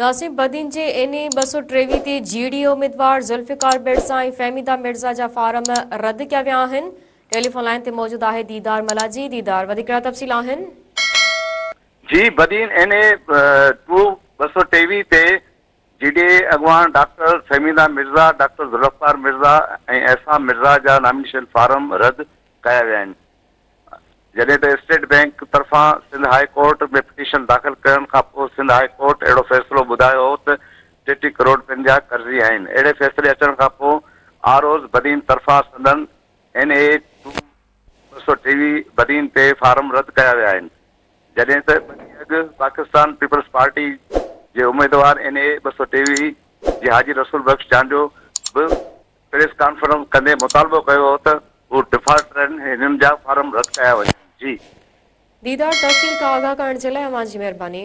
ناظرين بدين جي اين اي 223 تي جي ڊي اي اميدوار ذوالفقار مرزا ۽ فهميده مرزا جا فارم رد ڪيا ويا آهن. ٽيليفون لائين تي موجود آهي ديدار ملاح جي ديدار وڌيڪ ڪهڙا تفصيل آهن؟ جي بدين اين اي ٽو 223 تي جي ڊي اي اڳواڻ ڊاڪٽر فهميده مرزا، ڊاڪٽر ذوالفقار مرزا ۽ احسان مرزا جا نامينيشن فارم رد ڪيا ويا آهن. جڏهن ته اسٽيٽ بئنڪ طرفان سنڌ هاء ڪورٽ ۾ پٽيشن داخل ڪرڻ کانپوء سنڌ هاء ڪورٽ اهڙو فيصلو ٻڌايو هو ته 33 ڪروڙ رپين جا قرضي آهن. اهڙي فيصلي اچڻ کانپوء آر اوز بدين طرفان سندن اين اي ٽو 223 بدين تي فارم رد ڪيا ويا آهن. جڏهن ته ٻه ڏينهن اڳ پاڪستان پيپلز پارٽي جي اميدوار اين اي 223 جي حاجي رسول بخش چانڊيو به پريس ڪانفرنس ڪندي مطالبو ڪيو هو ته هو ڊفالٽرن هنن جا فارم رد ڪيا وڃن. جي. ديدار تفصيل کان آگاهه ڪرڻ جي لاء اوهان جي مهرباني.